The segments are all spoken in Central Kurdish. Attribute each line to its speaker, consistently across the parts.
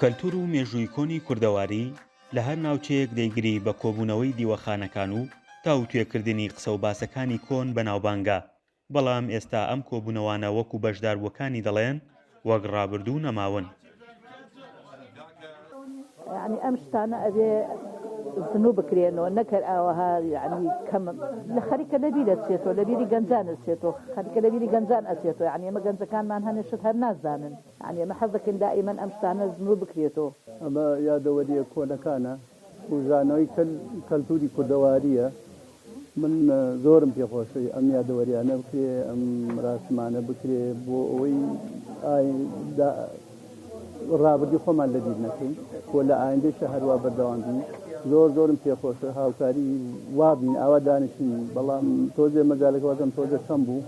Speaker 1: کەلتور و مێژووی کۆنی کوردەواری لە هەر ناوچەیەک دەیگری بە کۆبوونەوەی دیوەخانەکان و تاوتوێکردنی قسە و باسەکانی کۆن بەناوبانگە، بەڵام ئێستا ئەم کۆبوونەوانە وەکو بەشداربووەکانی دەڵێن وەک ڕابردوو نەماون.
Speaker 2: یەعنی ئەم شتانە ئەبێ زنوو بکرێنەوە نەک هەر ئاوەها یەعنی کەم لە خەریکە لەبیر ئەچێتەوە لەبیری گەنجان ئەچێتەوە خەریکە لەبیری گەنجان ئەچێتەوە یەعنی ئێمە گەنجەکانمان هەنێ شت هەر نازانن یەعنی ئێمە حەز دەکەین دائیمەن ئەم شتانە زنوو بکرێتەوە.
Speaker 3: ئەمە یادەوەرییە کۆنەکانە، بوژانەوەی کەلتوری کوردەوارییە، من زۆرم پێخۆشە ئەم یادەوەریانە بکرێ، ئەم مەراسیمانە بکرێ بۆ ئەوەی ڕابردووی خۆمان لەبیر نەکەین و لە ئایندەشە هەروا بەردەوام بین. زۆر زۆرم پێخۆشە هاوکاری وابین ئاوا دانیشین، بەڵام تۆزێ مەجالەکە وازم تۆزێ کەم بوو،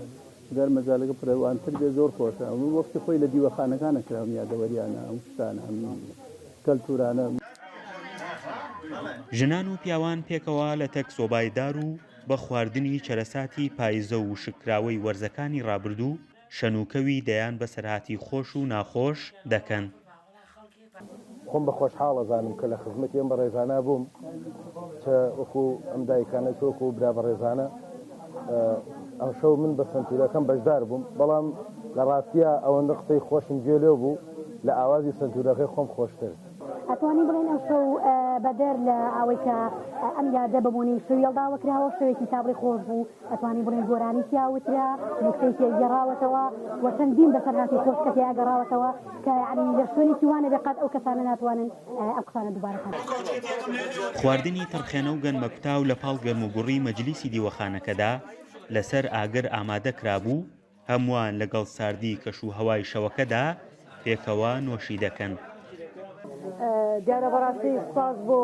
Speaker 3: گەر مەجالەکە فرەوانتر بێ زۆر خۆشە. وەختی خۆی لە دیوەخانەکانە کرا ئەم یادەوەریانە، ئەم شتانە، ئەم کەلتورانە.
Speaker 1: ژنان و پیاوان پێکەوە لەتەک سۆبای دار و بە خواردنی چەرەساتی پایزە و وشککراوەی وەرزەکانی ڕابردوو، شەنوکەوی دەیان بەسەرهاتی خۆش و ناخۆش دەکەن.
Speaker 4: خۆم بە خۆشحاڵ ئەزانم کە لە خزمەتی ئەم بەڕێزانە بووم، چ وەکو ئەم دایکانە چ وەکو برا بەڕێزانە. ئەمشەو من بە سەنتورەکەم بەشدار بووم، بەڵام لە ڕاستیا ئەوەندە قسەی خۆشم گوێ لێ بوو لە ئاوازی سەنتورەکەی خۆم خۆشتر.
Speaker 5: ئەتوانین بڵێین ئەمشەو بەدەر لە ئەوەی کە ئەم یادە بە بۆنەی شەوی یەڵداوە کراوە، شەوێکی تابڵێ خۆش بوو، ئەتوانین بڵێین گۆرانی تیا وترا، نوکتەی تێ گێڕاوەتەوە و چەندین بەسەرهاتی خۆش کە تیا گەڕاوەتەوە کە یەعنی لە شوێنێکی وا نەبێ قەت ئەو کەسانە ناتوانن ئەم قسانە دووبارە کەنەوە.
Speaker 1: خواردنی تڕخێنە و گەنمەکوتاو لە پاڵ گەرموگوڕی مەجلیسی دیوەخانەکەدا لەسەر ئاگر ئامادە کرابوو، هەمووان لەگەڵ ساردی کەش و هەوای شەوەکەدا پێکەوە نۆشی دەکەن.
Speaker 6: دیارە بەڕاستی سوپاس بۆ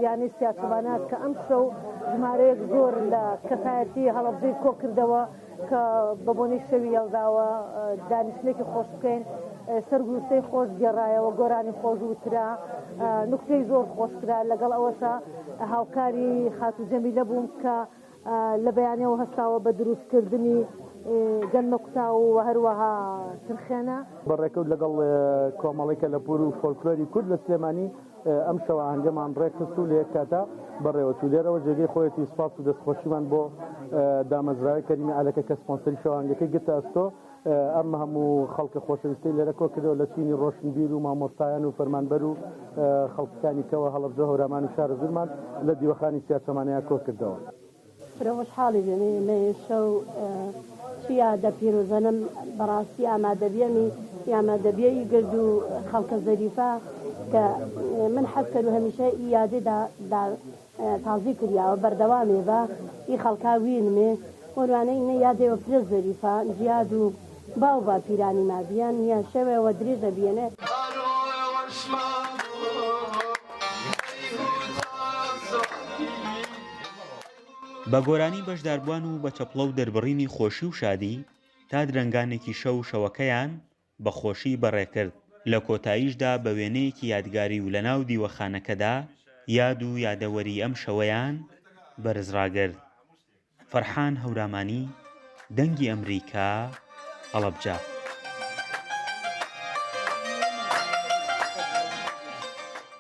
Speaker 6: یانەی سیاچمانە کە ئەمشەو ژمارەیەک زۆر لە کەسایەتی هەڵەبجەی کۆکردەوە کە بە بۆنەی شەوی یەڵداوە دانیشتنێکی خۆش بکەین سەرگوستەی خۆش گێڕایەوە گۆرانی خۆش وترا نوکتەی زۆر خۆش کرا لەگەڵ ئەوەشا هاوکاری خاتوو جەمیلە بووم کە لە بەیانیەوە هەستاوە بە دروستکردنی گەنمە کوتاو و هەروەها ترخێنە.
Speaker 3: بە ڕێکەوت لەگەڵ کۆمەڵەی کەلەپوور و فۆلکلۆری کورد لە سلێمانی ئەم شەوئاهەنگەمان ڕێکخست و لە یەک کاتا بەڕێوەچوو. لێرەوە جێگەی خۆیەتی سوپاس و دەستخۆشیمان بۆ دامەزراوەی کەریمی عەلەکە کە سپۆنسەری شەوئاهەنگەکەی گرتە ئەستۆ. ئەم هەموو خەڵکە خۆشەویستەی لێرە کۆکردەوە لە چینی ڕۆشنبیر و مامۆستایان و فەرمانبەر و خەڵکەکانی کەوە هەڵەبجە هەورامان و شارەزوورمان لە دیوەخانی سیاچەمانەیا کۆکردەوە.
Speaker 7: فرە وەشحاڵی بێنێ مەێ شەو چ یادە پیروزەنم بەڕاستی ئامادەبیەمی یامادەبیەی گرد و خەڵکە زەریفە کە من حەز کەرو هەمیشە ئی یادێ دا دا تازی کریاوە بەردەوامێ بە ئی خەڵکا وینمێ وەنوانە ئینە یادێ وە فرە زەریفە جیاد و باو باپیرانی ما بیەن یە شەوێ وە دریژە بیەنێ.
Speaker 1: بە گۆرانی بەشداربووان و بە چەپڵە و دەربڕینی خۆشی و شادی تا درەنگانێکی شەو شەوەکەیان بە خۆشی بەڕێکرد، لە کۆتاییشدا بە وێنەیەکی یادگاری و لەناو دیوەخانەکەدا یاد و یادەوەری ئەم شەوەیان بەرز ڕاگرت. فەرحان هەورامانی، دەنگی ئەمریکا، هەڵەبجە.